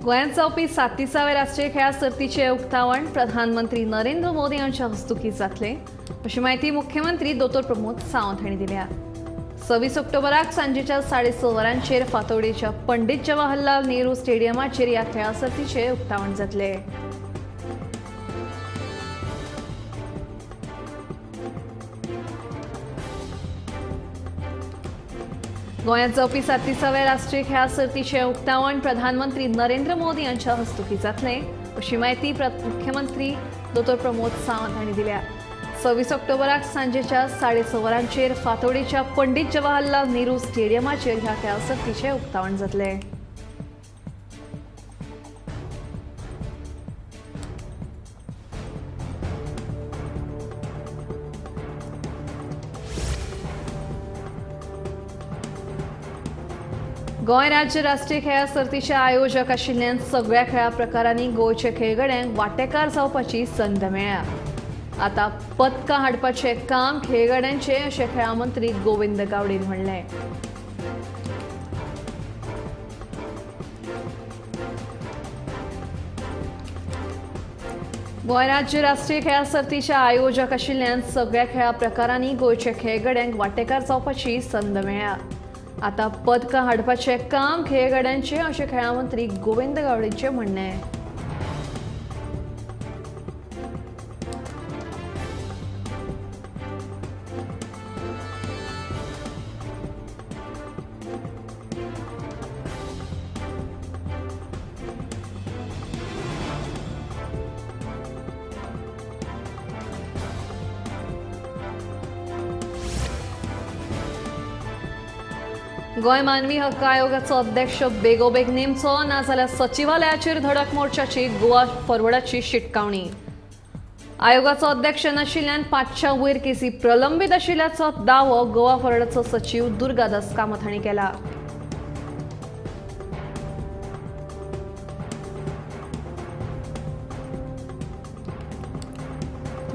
गोंयांत जावपी 37व्या राष्ट्रीय खेळां सर्तीचें उक्तावण प्रधानमंत्री नरेंद्र मोदी हांच्या हस्तुकीं जातलें अशी म्हायती मुख्यमंत्री दोतोर प्रमोद सावंत हांणी दिल्या. 26 ऑक्टोबराक सांजेच्या 6:30 वरांचेर फातोडेच्या पंडित जवाहरलाल नेहरू स्टेडियमाचेर ह्या खेळां सर्तीचें उक्तावण जातलें. गोंयांत जावपी 37व्या राष्ट्रीय खेळां सर्तीचें उक्तावण प्रधानमंत्री नरेंद्र मोदी हांच्या हस्तुकीं जातलें अशी म्हायती मुख्यमंत्री दोतोर प्रमोद सावंत हांणी दिल्या. 26 ऑक्टोबराक सांजेच्या 6:30 वरांचेर फातोडेच्या पंडित जवाहरलाल नेहरू स्टेडियमाचेर ह्या खेळां सर्तीचें उक्तावण जातलें. गोंय राज्य राष्ट्रीय खेळां सर्तीचे आयोजक आशिल्ल्यान सगळ्या खेळां प्रकारांनी गोंयच्या खेळगड्यांक वांटेकार जावपाची संद मेळ्ळ्या. आतां पदकां हाडपाचें काम खेळगड्यांचें अशें खेळां मंत्री गोविंद गावडेन म्हणलें. गोंय राज्य राष्ट्रीय खेळां सर्तीचे आयोजक आशिल्ल्यान सगळ्या खेळां प्रकारांनी गोंयच्या खेळगड्यांक वांटेकार जावपाची संद मेळ्ळ्या. आतां पदकां हाडपाचें काम खेळगड्यांचें अशें खेळां मंत्री गोविंद गावडेचें म्हणणें. गोंय मानवी हक्क आयोगाचो अध्यक्ष बेगोबेग नेमचो नाजाल्यार सचिवालयाचेर धडक मोर्चाची गोवा फॉरवर्डाची शिटकावणी. आयोगाचो अध्यक्ष नाशिल्ल्यान 500 वयर केसी प्रलंबीत आशिल्ल्याचो दावो गोवा फॉरवर्डाचो सचीव दुर्गादास कामत हांणी केला.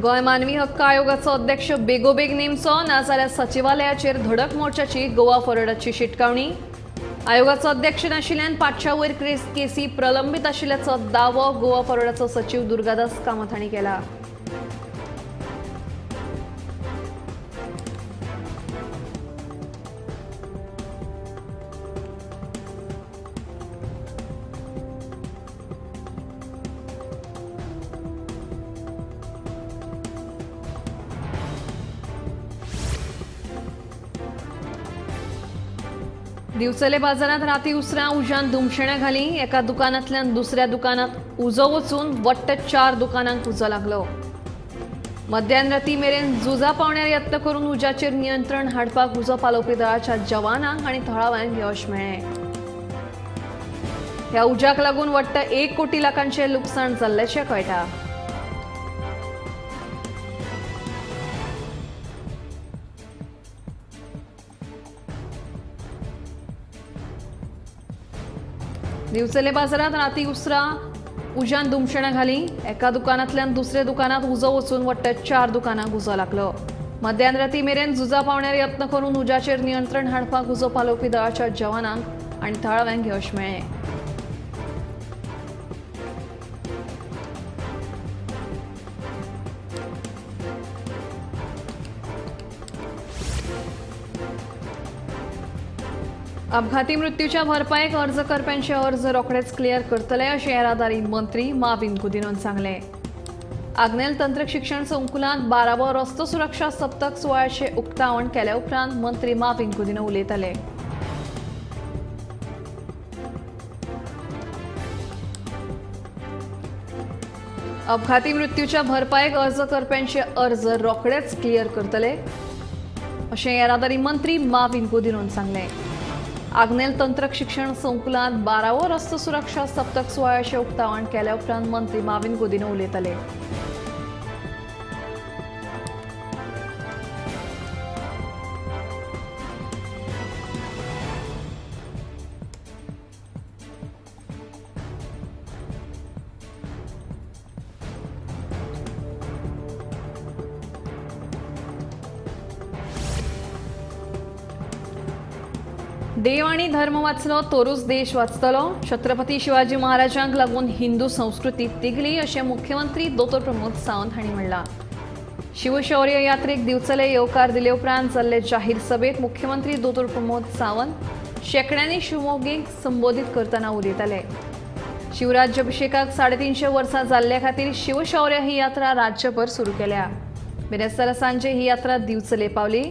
गोंय मानवी हक्क आयोगाचो अध्यक्ष बेगोबेग नेमचो नाजाल्यार सचिवालयाचेर धडक मोर्चाची गोवा फॉरवर्डाची शिटकावणी. आयोगाचो अध्यक्ष नाशिल्ल्यान 500 वयर केसी प्रलंबीत आशिल्ल्याचो दावो गोवा फॉरवर्डाचो सचीव दुर्गादास कामत हांणी केला. दिवचले बाजारात राती उसरां उज्यान धुमशेणां घाली. एका दुकानांतल्यान दुसऱ्या दुकानात उजो वचून वट्ट 4 दुकानांक उजो लागलो. मध्यान राती मेरेन झुजा पावण्यार यत्न करून उज्याचेर नियंत्रण हाडपाक उजो पालोवपी दळाच्या जवानांक आनी थळाव्यांक यश मेळ्ळें. ह्या उज्याक लागून वट्ट 1 कोटी लाखांचें लुकसाण जाल्ल्याचें कळटा. दिवचले बाजारात राती उसरां उज्यान धुमशेणां घाली. एका दुकानांतल्यान दुसऱ्या दुकानात उजो वचून वट्ट 4 दुकानांक उजो लागलो. मध्यान राती मेरेन झुजा पावण्यार यत्न करून उज्याचेर नियंत्रण हाडपाक उजो पालोवपी दळाच्या जवानांक आनी थळाव्यांक यश मेळ्ळें. अपघाती मृत्यूच्या भरपायेक अर्ज करप्यांचे अर्ज रोखडेच क्लियर करतले अशें येरादारी मंत्री माविन गुदिनोन सांगलें. आग्नेल तंत्रीक शिक्षण संकुलांत 12वो रस्तो सुरक्षा सप्तक सुवाळ्याचें उक्तावण केल्या उपरांत मंत्री माविन गुदिनो उलयताले. अपघाती मृत्यूच्या भरपायेक अर्ज करप्यांचे अर्ज रोखडेच क्लियर करतले अशें येरादारी मंत्री माविन गुदिनोन सांगलें. आग्नेल तंत्रक शिक्षण संकुलांत 12वो रस्तो सुरक्षा सप्तक सुवाळ्याचें उक्तावण केल्या उपरांत मंत्री माविन गुदिनो उलयताले. देव आनी धर्म वाचलो तोरूच देश वाचतलो। छत्रपती शिवाजी महाराजांक लागून हिंदू संस्कृती तिगली अशें मुख्यमंत्री दोतोर प्रमोद सावंत हांणी म्हणलां। शिवशौर्य यात्रेक दिवचले येवकार दिले उपरांत जाल्ले जाहीर सभेत मुख्यमंत्री दोतोर प्रमोद सावंत शेंकड्यांनी शिवमोगींक संबोधीत करतना उलयताले। शिवराज्याभिषेकाक 350 वर्सां जाल्ले खातीर शिवशौर्य ही यात्रा राज्यभर सुरू केल्या। बिरेस्तारा सांजे ही यात्रा दिवचले पावली।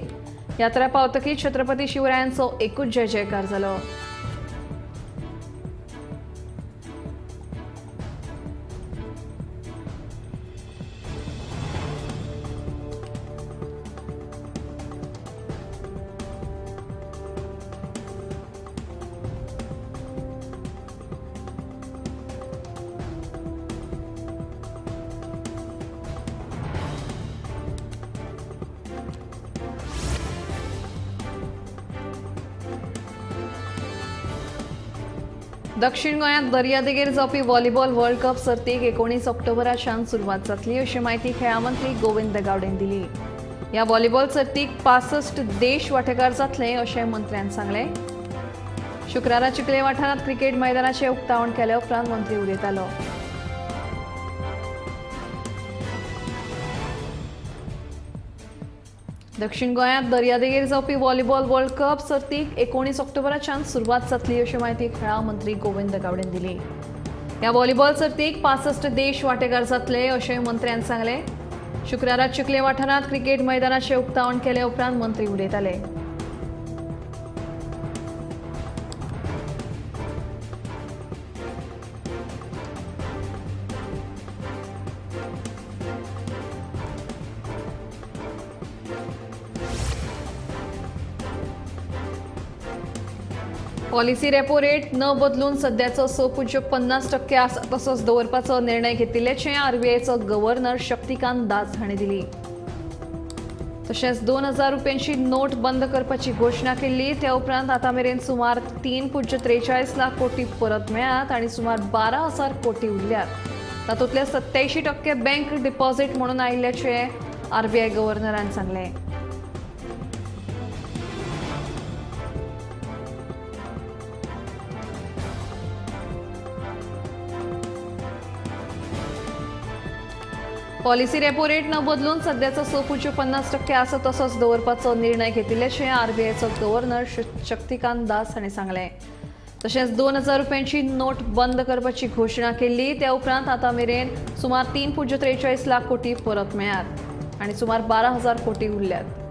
यात्रा पावतकीच छत्रपती शिवरायांचो एकूच जय जयकार जालो। दक्षिण गोंयांत दर्यादेगेर जावपी व्हॉलीबॉल वर्ल्ड कप सर्तीक 19 ऑक्टोबराच्यान सुरवात जातली अशी म्हायती खेळां मंत्री गोविंद गावडेन दिली। ह्या व्हॉलीबॉल सर्तीक 65 देश वांटेकार जातले अशें मंत्र्यान सांगलें। शुक्रारा चिखले वाठारांत क्रिकेट मैदानाचें उक्तावण केले उपरांत मंत्री उलयतालो। दक्षिण गोंयांत दर्यादेगेर जावपी व्हॉलीबॉल वर्ल्ड कप सर्तीक 19 ऑक्टोबराच्यान सुरवात जातली अशी म्हायती खेळां मंत्री गोविंद गावडेन दिली। ह्या व्हॉलीबॉल सर्तीक 65 देश वांटेकार जातले अशें मंत्र्यान सांगलें। शुक्रारा चिखले वाठारांत क्रिकेट मैदानाचें उक्तावण केले उपरांत मंत्री उलयताले। पॉलिसी रेपो रेट न बदलून सध्याचो 6.50% आसा तसोच दवरपाचो निर्णय घेतिल्ल्याचें आरबीआयचो गव्हर्नर शक्तिकांत दास हांणी दिली। तशेंच 2000 रुपयांची नोट बंद करपाची घोशणा केल्ली। त्या उपरांत आतां मेरेन सुमार 3.43 लाख कोटी परत मेळ्ळ्यात आनी सुमार 12,000 कोटी उरल्यात। तातूंतले 87% बँक डिपॉझिट म्हणून आयिल्ल्याचें आरबीआय गव्हर्नरान सांगलें। पॉलिसी रेपो रेट न बदलून सध्याचो 6.50% आसा तसोच दवरपाचो निर्णय घेतिल्ल्याचें आरबीआयचो गव्हर्नर शक्तिकांत दास हांणी सांगलें। तशेंच 2000 रुपयांची नोट बंद करपाची घोशणा केल्ली। त्या उपरांत आतां मेरेन सुमार 3.43 लाख कोटी परत मेळ्ळ्यात आनी सुमार 12,000 कोटी उरल्यात।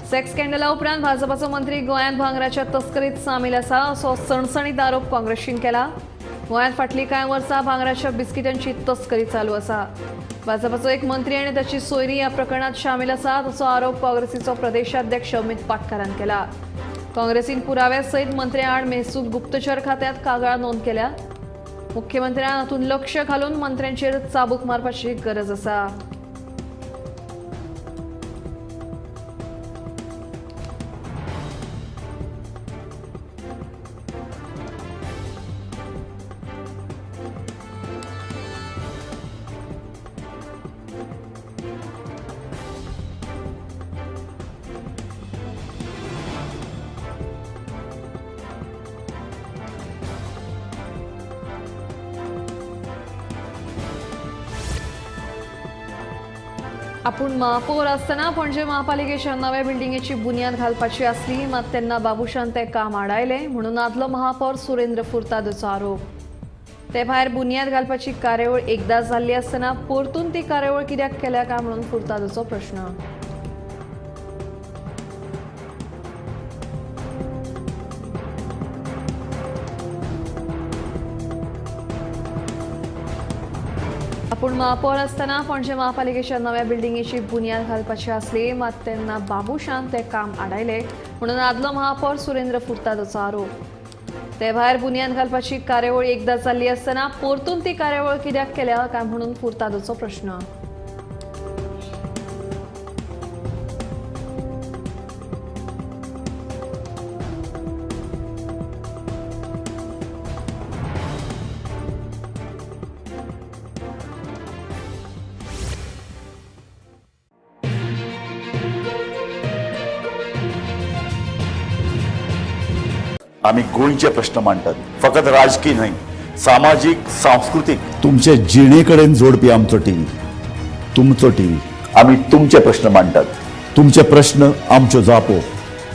सेक्स स्कॅन्डला उपरांत भाजपाचो मंत्री गोंयांत भांगराच्या तस्करीत सामील आसा असो सणसणीत आरोप काँग्रेसीन केला। गोंयांत फाटलीं कांय वर्सां भांगराच्या बिस्किटांची तस्करी चालू आसा। भाजपाचो एक मंत्री आनी ताची सोयरी ह्या प्रकरणांत सामील आसात असो आरोप काँग्रेसीचो प्रदेशाध्यक्ष अमित पाटकारान केला। काँग्रेसीन पुराव्या सयत मंत्र्या आड महसूल गुप्तचर खात्यांत कागाळ नोंद केल्या। मुख्यमंत्र्यान हातूंत लक्ष घालून मंत्र्यांचेर चाबूक मारपाची गरज आसा। आपूण महापौर आसतना पणजे महापालिकेच्या नव्या बिल्डिंगेची बुन्याद घालपाची आसली, मात तेन्ना बाबूशान तें काम आडायलें म्हणून आदलो महापौर सुरेंद्र फुर्तादोचो आरोप। ते भायर बुन्याद घालपाची कार्यावळ एकदां जाल्ली आसतना परतून ती कार्यावळ कित्याक केल्या काय म्हणून फुर्तादोचो प्रश्न। आपूण महापौर आसतना पणजे महापालिकेच्या नव्या बिल्डिंगेची बुन्याद घालपाची आसली, मात तेन्ना बाबूशान तें काम आडायलें म्हणून आदलो महापौर सुरेंद्र फुर्तादोचो आरोप। ते भायर बुन्याद घालपाची कार्यावळ एकदां जाल्ली आसतना परतून ती कार्यावळ कित्याक केल्या काय म्हणून फुर्तादोचो प्रश्न। आमी गोंयचे प्रश्न मांडटात, फकत राजकीय न्हय, सामाजीक, सांस्कृतीक, तुमचे जिणे कडेन जोडपी आमचो टीव्ही, तुमचो टीव्ही। आमी तुमचे प्रश्न मांडटात, तुमचे प्रश्न आमच्यो जापो,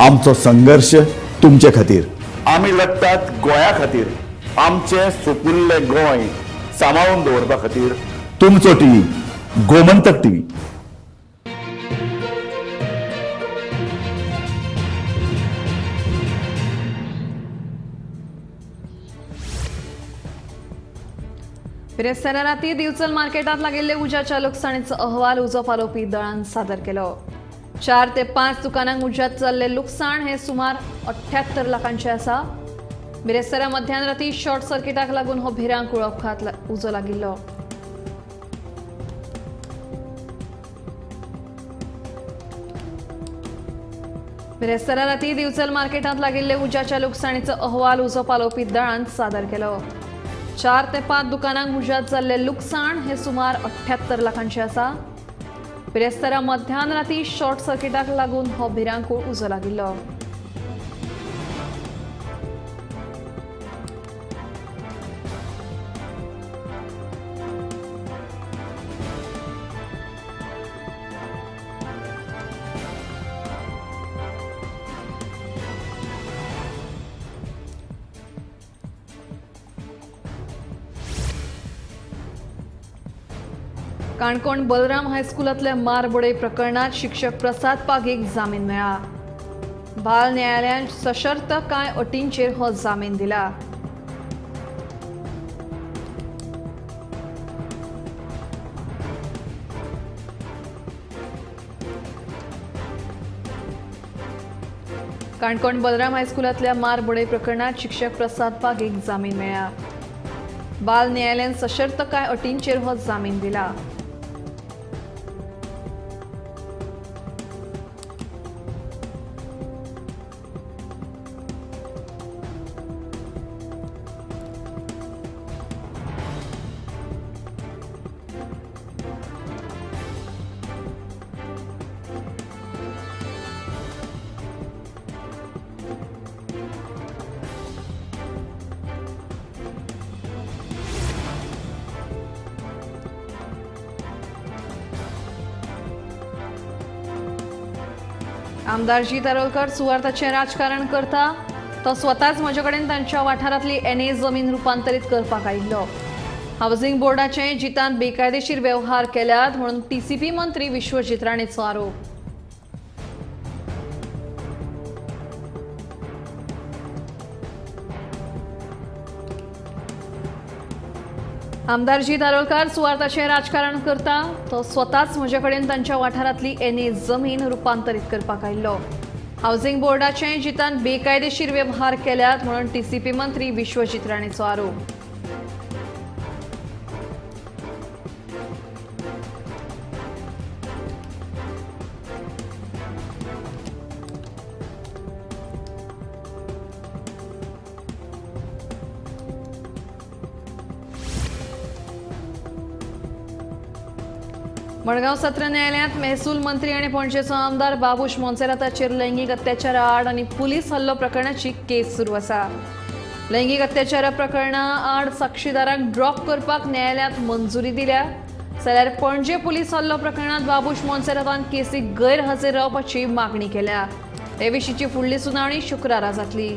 आमचो संघर्ष तुमचे खातीर। आमी लढटात गोंया खातीर, आमचें सुपुल्लें गोंय सांबाळून दवरपा खातीर। तुमचो टीव्ही, गोमंतक टीव्ही। बिरेस्तारा राती दिवचल मार्केटात लागिल्ले उज्याच्या लुकसाणीचो अहवाल उजो पालोवपी दळान सादर केलो। 4 ते 5 दुकानांक उज्यात जाल्लें लुकसाण हे सुमार 78 लाखांचें आसा। बिरेस्तारा मध्यान राती शॉर्ट सर्किटाक लागून हो भिरांकूळ अपघात उजो लागिल्लो। बिरेस्तारा राती दिवचल मार्केटात लागिल्ले उज्याच्या लुकसाणीचो अहवाल उजो पालोवपी दळान सादर केलो। 4 ते 5 दुकानांक उज्यात जाल्लें लुकसाण हे सुमार 78 लाखांचें आसा। बिरेस्तारा मध्यान राती शॉर्ट सर्किटाक लागून हो भिरांकूळ उजो लागिल्लो। काणकोण बलराम हायस्कुलांतल्या मारबडय प्रकरणात शिक्षक प्रसाद पागीक जामीन मेळ्ळा। बाल न्यायालयान सशर्त कांय अटींचेर हो जामीन दिला। काणकोण बलराम हायस्कुलांतल्या मारबडय प्रकरणात शिक्षक प्रसाद पागीक जामीन मेळ्ळा। बाल न्यायालयान सशर्त कांय अटींचेर हो जामीन दिला। आमदार जीत आरोलकर सुवार्थाचें राजकारण करता, तो स्वताच म्हजे कडेन तांच्या वाठारांतली एनए जमीन रुपांतरीत करपाक आयिल्लो। हावसिंग बोर्डाचे जितान बेकायदेशीर व्यवहार केल्यात म्हणून टीसीपी मंत्री विश्वजीत राणेचो आरोप। आमदार जीत आरोलकर सुवार्थाचें राजकारण करता, तो स्वताच म्हजे कडेन तांच्या वाठारांतली एनए जमीन रुपांतरीत करपाक आयिल्लो। हावसिंग बोर्डाचे जितान बेकायदेशीर व्यवहार केल्यात म्हणून टीसीपी मंत्री विश्वजीत राणेचो आरोप। मडगांव सत्र न्यायालयांत महसूल मंत्री आनी पणजेचो आमदार बाबूश मोन्सेराताचेर लैंगीक अत्याचारा आड आनी पुलीस हल्लो प्रकरणाची केस सुरू आसा। लैंगीक अत्याचारा प्रकरणा आड साक्षीदारांक ड्रॉप करपाक न्यायालयांत मंजुरी दिल्या, जाल्यार पणजे पुलीस हल्लो प्रकरणांत बाबूश मोन्सेरातान केसीक गैरहजेर रावपाची मागणी केल्या। हे विशींची फुडली सुनावणी शुक्रारा जातली।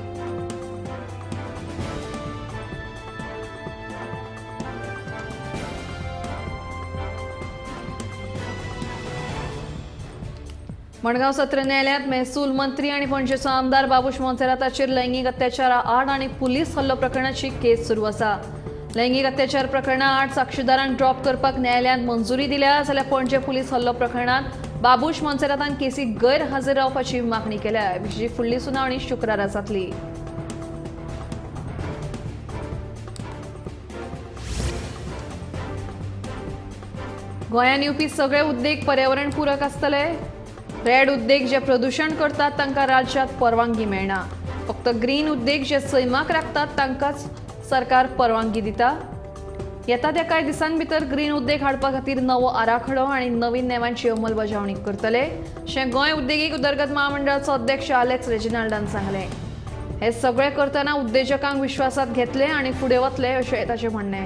मडगांव सत्र न्यायालयांत महसूल मंत्री आनी पणजेचो आमदार बाबूश मोन्सेराताचेर लैंगीक अत्याचारा आड आनी पुलीस हल्लो प्रकरणाची केस सुरू आसा। लैंगीक अत्याचार प्रकरणा आड साक्षीदारांक ड्रॉप करपाक न्यायालयान मंजुरी दिल्या, जाल्यार पणजे पुलीस हल्लो प्रकरणांत बाबूश मोन्सेरातान केसीक गैरहजेर रावपाची मागणी केल्या। विशीं फुडली सुनावणी शुक्रारा जातली। गोंयांत येवपी सगळे उद्देग पर्यावरण पूरक आसतले। रेड उद्देग जे प्रदूषण करतात तांकां राज्यात परवानगी मेळना, फक्त ग्रीन उद्देग जे सैमाक राखतात तांकांच सरकार परवानगी दिता। येता त्या कांय दिसां भितर ग्रीन उद्देग हाडपा खातीर नवो आराखडो आनी नवीन नेमांची अंमलबजावणी करतले, अशें गोंय उद्देगीक उदरगत महामंडळाचो अध्यक्ष आलेक्स रेजिनाल्डान सांगलें। हे सगळे करतना उद्देजकांक विश्वासात घेतले आनी फुडें वतले अशें ताचें म्हणणें.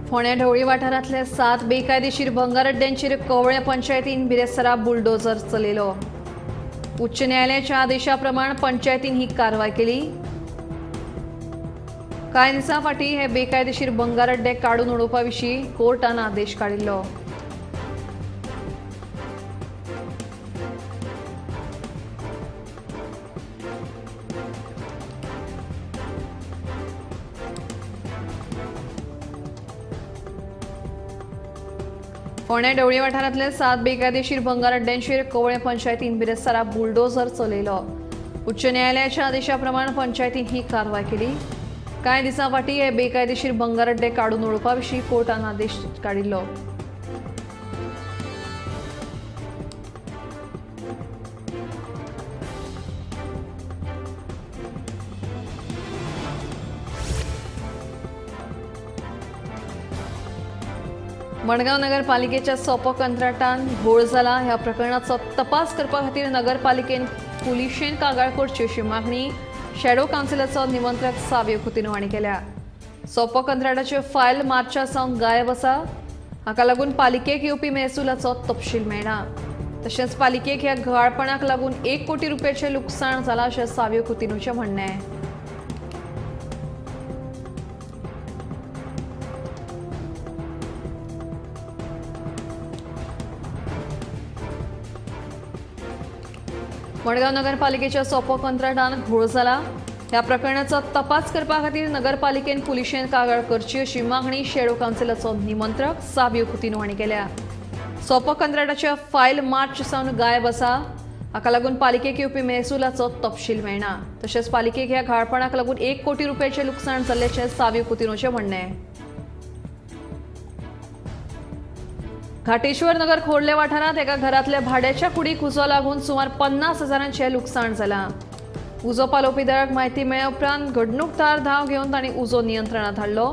फोंड्या ढवळी वाठारांतले 7 बेकायदेशीर भंगार अड्ड्यांचेर कवळें पंचायतीन बिरेस्तारा बुलडोजर चलयलो. उच्च न्यायालयाच्या आदेशा प्रमाण पंचायतीन ही कारवाय केली. कांय दिसां फाटीं हे बेकायदेशीर भंगार अड्डे काडून उडोवपा विशीं कोर्टान आदेश काडिल्लो. फोंड्या ढवळी वाठारांतले 7 बेकायदेशीर भंगार अड्ड्यांचेर कवळें पंचायतीन बिरेस्तारा बुलडोजर चलयलो. उच्च न्यायालयाच्या आदेशा प्रमाण पंचायतीन ही कारवाय केली. कांय दिसां फाटीं हे बेकायदेशीर भंगार अड्डे काडून उडोवपा विशीं कोर्टान आदेश काडिल्लो. मडगांव नगरपालिकेच्या सोपो कंत्राटान घोळ जाला. ह्या प्रकरणाचो तपास करपा खातीर नगरपालिकेन पुलिशेन कागाळ करची अशी मागणी शॅडो कावन्सिलाचो निमंत्रक सावियो कुतिन्हो हांणी केल्या. सोपो कंत्राटाच्यो फायल मार्चा सावन गायब आसा. हाका लागून पालिकेक येवपी महसुलाचो तपशील मेळना. तशेंच पालिकेक ह्या घाळपणाक लागून 1 कोटी रुपयाचें लुकसाण जालां अशें सावियो कुतिन्होचें म्हणणें. मडगांव नगरपालिकेच्या सोपो कंत्राटान घोळ जाला. ह्या प्रकरणाचो तपास करपा खातीर नगरपालिकेन पुलिशेन कागाळ करची अशी मागणी शॅडो कावन्सिलाचो निमंत्रक सावियो कुतिन्हो हांणी केल्या. सोपो कंत्राटाच्या फायल मार्च सावन गायब आसा. हाका लागून पालिकेक येवपी महसुलाचो तपशील मेळना. तशेंच पालिकेक ह्या घाळपणाक लागून 1 कोटी रुपयाचें लुकसाण जाल्ल्याचें सावियो कुतिन्होचें म्हणणें. घाटेश्वर नगर खोर्ले वाठारांत एका घरांतल्या भाड्याच्या कुडीक उजो लागून सुमार 50 हजारांचें लुकसाण जालां. उजो पालोवपी दळाक म्हायती मेळ्ळ्या उपरांत घडणूक थळार धांव घेवन तांणी उजो नियंत्रणांत हाडलो.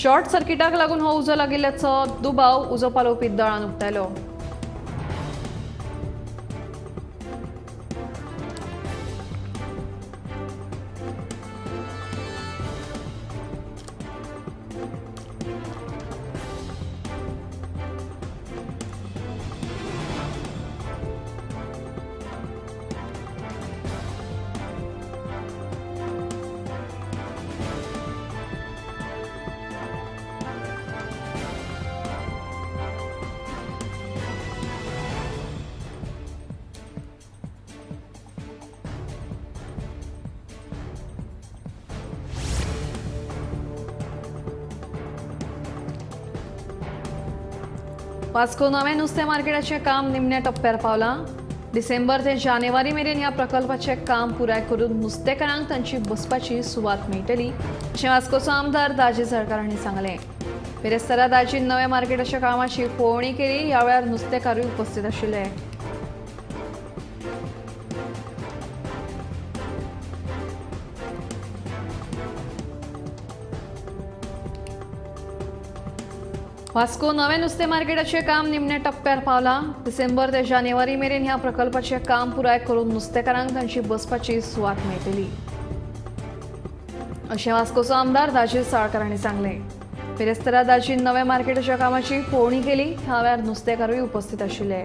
शॉर्ट सर्किटाक लागून हो उजो लागिल्ल्याचो दुबाव उजो पालोवपी दळान उक्तायलो. वास्को नवें नुस्तें मार्केटाचें काम निमण्या टप्प्यार पावलां. डिसेंबर ते जानेवारी मेरेन ह्या प्रकल्पाचें काम पुराय करून नुस्तेकारांक तांची बसपाची सुवात मेळटली अशें वास्कोचो आमदार दाजी सरकार हांणी सांगलें. बिरेस्तारा दाजीन नव्या मार्केटाच्या कामाची पळोवणी केली. ह्या वेळार नुस्तेकारूय उपस्थित आशिल्ले. वास्को नवें नुस्तें मार्केटाचें काम निमण्या टप्प्यार पावलां. डिसेंबर ते जानेवारी मेरेन ह्या प्रकल्पाचें काम पुराय करून नुस्तेकारांक तांची बसपाची सुवात मेळटली अशें वास्कोचो आमदार दाजी साळकार हांणी सांगलें. बिरेस्तारा दाजीन नव्या मार्केटाच्या कामाची पळोवणी केली. ह्या वेळार नुस्तेकारूय उपस्थित आशिल्ले.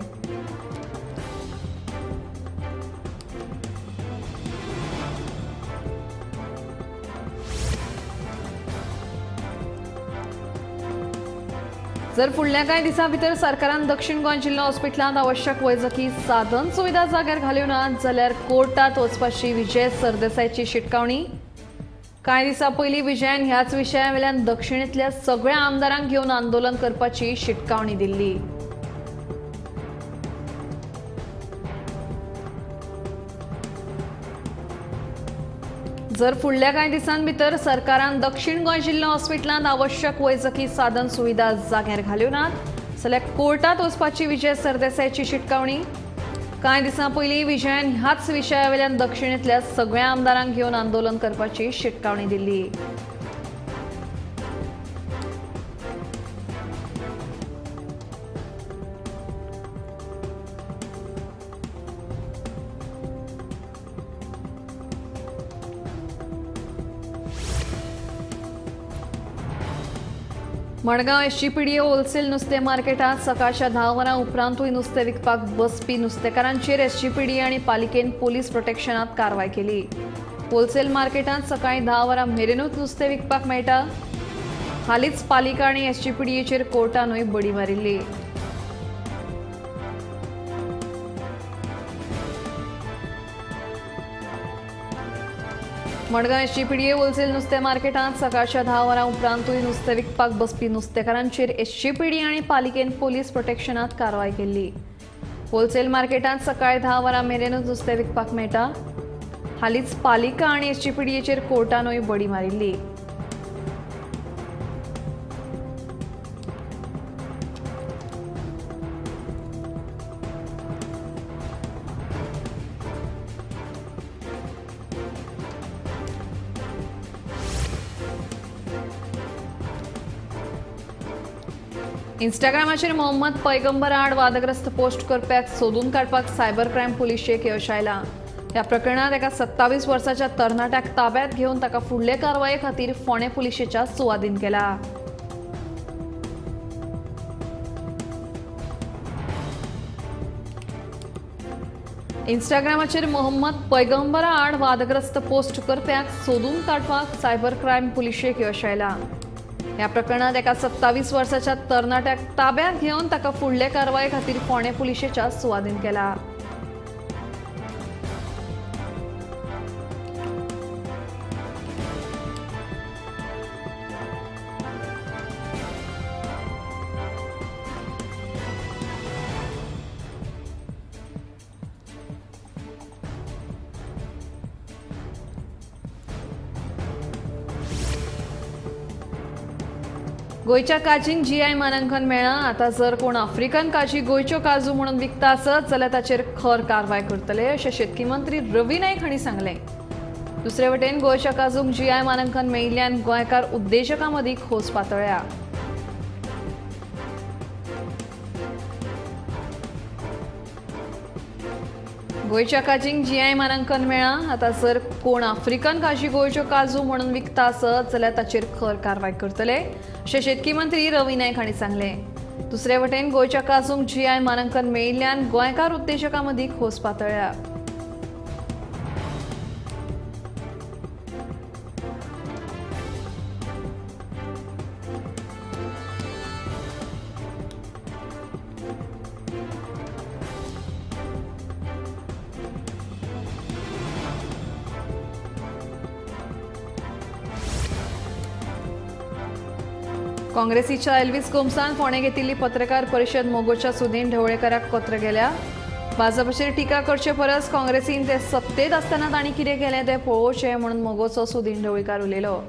जर फुडल्या कांय दिसां भितर सरकारान दक्षिण गोंय जिल्लो हॉस्पिटलांत आवश्यक वैजकी साधन सुविधा जाग्यार घाल्यो ना जाल्यार कोर्टांत वचपाची विजय सरदेसायची शिटकावणी. कांय दिसां पयलीं विजयान ह्याच विशया वेल्यान दक्षिणेंतल्या सगळ्या आमदारांक घेवन आंदोलन करपाची शिटकावणी दिल्ली. जर फुडल्या कांय दिसां भितर सरकारान दक्षिण गोंय जिल्लो हॉस्पिटलांत आवश्यक वैजकी साधन सुविधा जाग्यार घाल्यो नात जाल्यार कोर्टात वचपाची विजय सरदेसायाची शिटकावणी। कांय दिसां पयलीं विजयान ह्याच विशया वयल्यान दक्षिणेंतल्या सगळ्या आमदारांक घेवन आंदोलन करपाची शिटकावणी दिल्ली। मडगांव एसजीपीडीए होलसेल नुस्तें मार्केटांत सकाळच्या 10 वरां उपरांतूय नुस्तें विकपाक बसपी नुस्तेकारांचेर एसजीपीडीए आनी पालिकेन पोलीस प्रोटेक्शनांत कारवाय केली। होलसेल मार्केटांत सकाळीं 10 वरां मेरेनूच नुस्तें विकपाक मेळटा। हालींच पालिका आनी एसजीपीडीएचेर कोर्टानूय बडी मारिल्ली। मडगांव एसजीपीडीए होलसेल नुस्तें मार्केटांत सकाळच्या 10 वरां उपरांतूय नुस्तें विकपाक बसपी नुस्तेकारांचेर एसजीपीडी आनी पालिकेन पोलीस प्रोटेक्शनांत कारवाय केल्ली। होलसेल मार्केटांत सकाळीं 10 वरां मेरेनूच नुस्तें विकपाक मेळटा। हालींच पालिका आनी एसजीपीडीएचेर कोर्टानूय बडी मारिल्ली। इंस्टाग्रामाचेर मोहम्मद पैगंबर आड वादग्रस्त पोस्ट करप्याक सोदून काडपाक सायबर क्रायम पुलिशेक यश आयलां। ह्या प्रकरणांत एका 27 वर्साच्या तरणाट्याक ताब्यांत घेवन ताका फुडले कारवाये खातीर फोंडें पुलिशेच्या सुवादीन केला। इंस्टाग्रामाचेर मोहम्मद पैगंबरा आड वादग्रस्त पोस्ट करप्याक सोदून काडपाक सायबर क्रायम पुलिशेक यश आयलां। ह्या प्रकरणांत एका 27 वर्साच्या तरणाट्याक ताब्यांत घेवन ताका फुडले कारवाये खातीर फोंडें पुलिशेच्या सुवादीन केला। गोंयच्या काजींक जीआय मानांकन मेळ्ळां। आतां जर कोण आफ्रिकन काजी गोंयच्यो काजू म्हणून विकता आसत जाल्यार ताचेर खर कारवाय करतले अशें शेतकी मंत्री रवी नायक हांणी सांगलें। दुसरे वटेन गोंयच्या काजूंक जीआय मानांकन मेळिल्ल्यान गोंयकार उद्देजकां मदीं खोस पातळ्ळ्या। गोंयच्या काजींक जीआय मानांकन मेळ्ळां। आतां जर कोण आफ्रिकन काजी गोंयच्यो काजू म्हणून विकता आसत जाल्यार ताचेर खर कारवाय करतले अशें शेतकी मंत्री रवी नायक हांणी सांगलें। दुसरे वटेन गोंयच्या काजूंक जीआय मानांकन मेळिल्ल्यान गोंयकार उद्देजकां मदीं खोस पातळ्ळ्या। काँग्रेसीच्या एल्विस गोम्सान फोंडें घेतिल्ली पत्रकार परिशद मोगोच्या सुदीन ढवळेकराक पत्र गेल्या। भाजपाचेर टिका करचे परस काँग्रेसीन ते सत्तेत आसतना तांणी कितें केलें तें पळोवचें म्हणून मोगोचो सुदीन ढवळीकार उलयलो।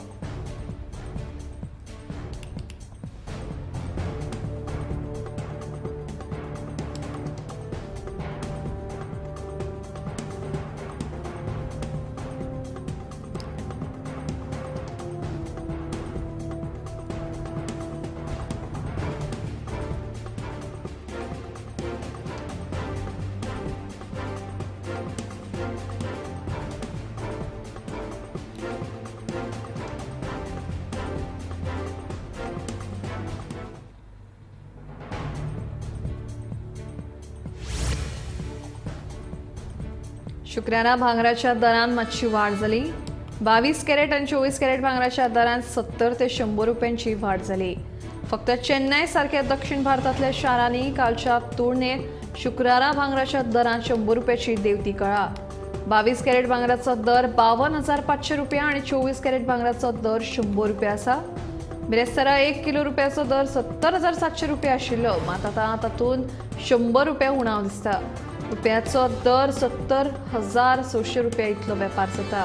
शुक्रारा भांगराच्या दरांत मातशी वाड जाली। 22 कॅरेट आनी 24 कॅरेट भांगराच्या दरांत 70 ते 100 रुपयांची वाड जाली। फक्त चेन्नय सारक्या दक्षिण भारतांतल्या शारांनी कालच्या तुळनेत शुक्रारा भांगराच्या दरांत 100 रुपयाची देंवती कळ्ळा। 22 कॅरेट भांगराचो दर 52,500 रुपया आनी 24 कॅरेट भांगराचो दर 100 रुपया आसा। बिरेस्तारा 1 किलो रुपयाचो दर 70,700 रुपया आशिल्लो, मात आतां तातूंत 100 रुपया उणाव दिसता। रुपयाचो दर 70,600 रुपया इतलो वेपार जाता।